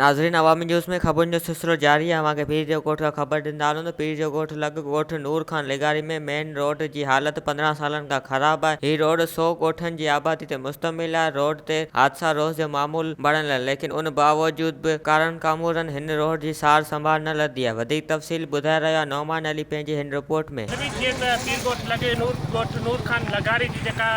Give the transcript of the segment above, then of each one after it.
ناظرين عوامي نيوز ۾ خبرن جو سلسلو جاري آهي اوهان کي پير جو ڳوٺ کان خبر ڏيندا هلون ته پير جو ڳوٺ لڳ ڳوٺ نور خان لغاري ۾ مين روڊ جي حالت 15 سالن کان خراب آهي هي روڊ سو ڳوٺن جي آبادي تي مشتمل آهي روڊ تي حادثا روز جو معمول بڻيل آهن ليڪن ان باوجود به ڪارن ڪامورن هن روڊ جي سار سنڀال نه لڌي آهي وڌيڪ تفصيل ٻڌائي رهيو آهي نعمان علي پنهنجي هن رپورٽ ۾. ٿري جيئن ته پير ڳوٺ لڳ نور ڳوٺ نور خان لغاري جي جيڪا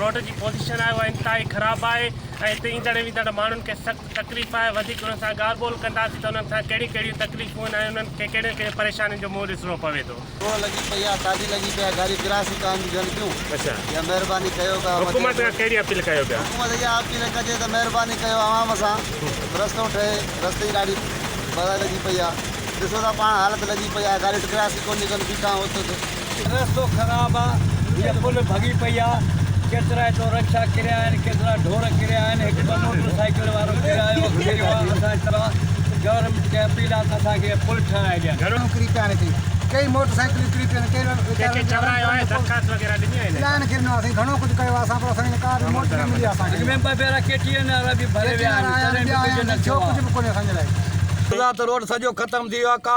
روڊ جي پوزيشن آهي اها انتهائي خراب آهي ۽ هتي ايندڙ ويندڙ ماڻهن کي سخت تڪليف آهي وڌيڪ انهن سان ڳالهه ٻولهه ڪنداسين ته انهن سان ڪهڙيون ڪهڙيون تڪليفون آهن ۽ انهن کي ڪهڙين ڪهڙين پريشانين جو منهن ڏسڻو پوي ٿو. روڊ لڳي پئي آ تاڏي لڳي پئي آ گاڏي ڪراس ئي ڪانه ٿي ٿين پيون يا مهرباني ڪيو ڪا حڪومت کان ڪهڙي اپيل ڪيو پيا. حڪومت اها اپيل ڪجي ته مهرباني ڪيو عوام سان رستو ٺهي رستي جي ڏاڍي بلا لڳي پئي آ ڏسو ٿا پاڻ حالت لڳي پئي آ گاڏي ڪراس ئي ڪونه ٿي ڪن بيٺا آهيون ات ات. رستو خراب آ هيء پل ڀڳي پئي آ ڪيترا هتو رڪشا ڪريا آهن ڪيترا ڍور ڪريا آهن هڪ ٻه موٽر سائيڪل وارو ڪرايو ڪريو آ اسان طرفان گورنمينٽ کي اپيل آ ته اسان کي هيء پل ٺهرائي ڏين. گهڻو ڪري پيا آهن هتي ڪئي موٽر سائيڪلون ڪري پيون آهن ڪي ڪنهن کي چورايو آهي درخواست وغيره ڏني آهي الائي کي ڏنو آ سائين گهڻو ڪجهه ڪيو آ اسان پر اسان کي ڪا به موٽ نه ملي آ اسان کي. اڳ ۾ ٻه ڀيرا ڪي ٽي اين وارا به ڀري ويا آهن تڏهن به ڪجهه نه ٿيو آ. ڪجهه به ڪونهي اسان جي لاء. رات روڊ سڄو ختم ٿي ويو آ ڪا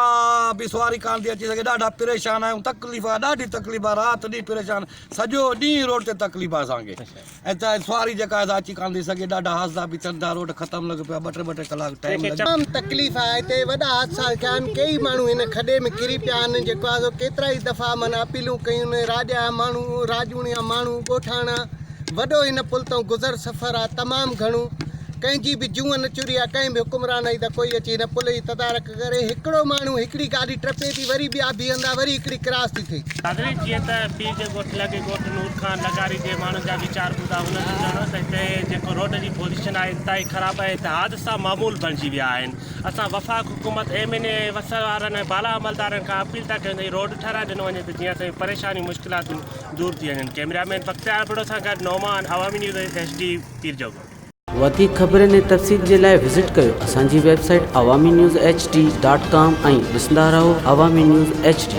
به سواري ڪانه ٿي اچي سگهي ڏاڍا پريشان آهيون تڪليف آ ڏاڍي تڪليف آ رات ڏينهن پريشان سڄو ڏينهن روڊ تي تڪليف آ اسان کي ۽ سواري جيڪا آهي سا اچي ڪانه ٿي سگهي ڏاڍا حادثا به ٿين ٿا روڊ ختم لڳو پيو آ ٻه ٽي ٻه ٽي ڪلاڪ ٽائيم لڳي تمام تڪليف آ هتي وڏا حادثا ٿيا آهن ڪيئي ماڻهو هن کڏي ۾ ڪري پيا آهن جيڪو آ سو ڪيترا ئي دفعا معنيٰ اپيلون ڪيون راڄ جا ماڻهو راڄوڻي جا ماڻهو ڳوٺاڻا وڏو هن پل تان گذر سفر آ تمام گهڻو ڪنهن جي به جونء نه چري آ ڪنهن به حڪمران جي ته ڪوئي اچي هن پل جي تدارڪ ڪري هڪڙو ماڻهو هڪڙي گاڏي ٽپي ٿي وري ٻيا بيهندا وري هڪڙي ڪراس ٿي ٿئي. ناظرين جيئن ته پير جي ڳوٺ لڳ ڳوٺ نور خان لغاري جي ماڻهن جا ويچار ٻڌا هنن جو چوڻ هو ته هتي جيڪو روڊ جي پوزيشن آهي انتهائي خراب آهي هتي حادثا معمول بڻجي ويا آهن اسان وفاق حڪومت ايم اين اي وس وارن ۽ بالا عملدارن کان اپيل ٿا ڪيون ته هي روڊ ٺهرائي ڏنو وڃي ته جيئن اسان جون پريشانيون مشڪلاتون دور ٿي وڃن ڪئميرا مين بختيار ابڙو سان گڏ نعمان عوامي نيوز ايڇ ڊي پيرجوڳو. وڌيڪ خبرن ۽ تفصيل جي لاء وزٽ ڪيو اسان جي website Awami news H D dot com ۽ ڏسندا رهو عوامي نيوز ايڇ ڊي.